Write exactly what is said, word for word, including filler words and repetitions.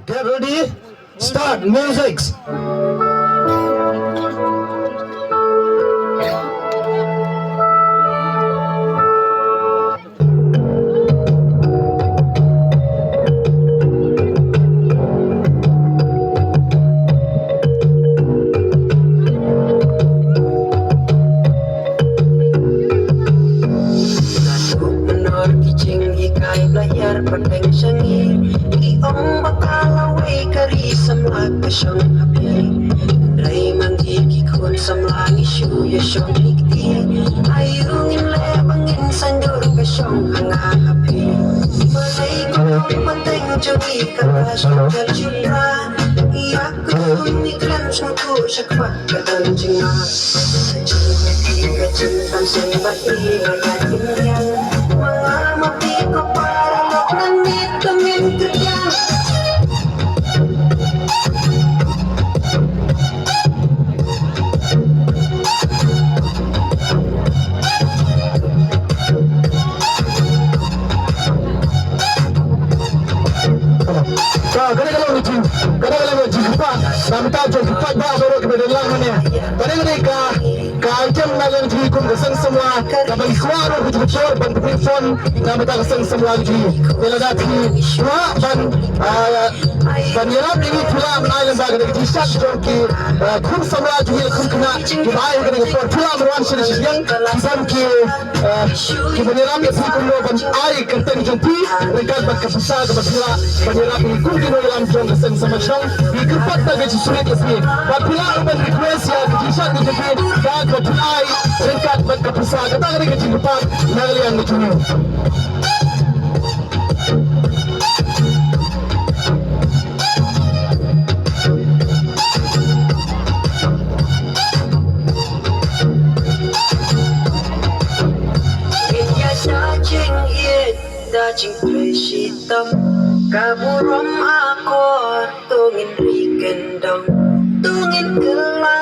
Get ready, start, music. Ngan kup menor ki jinghikai bla ïar pateng sha ngi. Ki ong ba ka lawei ka ri samla ka shong ha phi. Hynrei ma ngi ki khun samla ngi shu ïa shong ha kti. Aïu ngin leh ba ngin saiñdur ka shong ha nga ha phi. Balei ka long pateng jong ngi ka la shong ka jingpra. Ïa ka shong ngi khlem shong tu sha kwah. Ka, kane ka long ka jing, kane ka long ka jingkyrpad na bynta jong ki paidbah baroh kiba don lang hangne. Kane, kane ka, ka item na liang jong ngi kum ka seng samla kaba ngi kwah ruh ka jingkyrpad ban pynphone na bynta ka seng samla jong ngi. Te lada phi kwah ban, ah, ban ïarap ïa ngi, phi lah ban ai lyngba kane ka jingshad jong ki, ah, khun samla jong ngi, khun khynnah kiba ai ha kane ka por. Phi lah ban wan sha ngi sha shiliang, phi don ki, eh, ki ban ïarap ïa phi kumno ban ai kyrteng jong phi ryngkat bad ka pisa kaba phi lah ban ïarap ïa ngi kum ki nongïalam jong ka seng samla shnong. Ngi kyrpad tang ka jingsngewbha ïa phi. Bad phi lah ruh ban request ïa ka jingshad ka jong phi da kaba phi ai ryngkat bad ka pisa. Kata ka dei ka jingkyrpad na ka liang ka jong ngi. Ngin ïa da jingïeit da jingtrei shitom, ka burom akor to ngin ri kyndong, to ngin kylla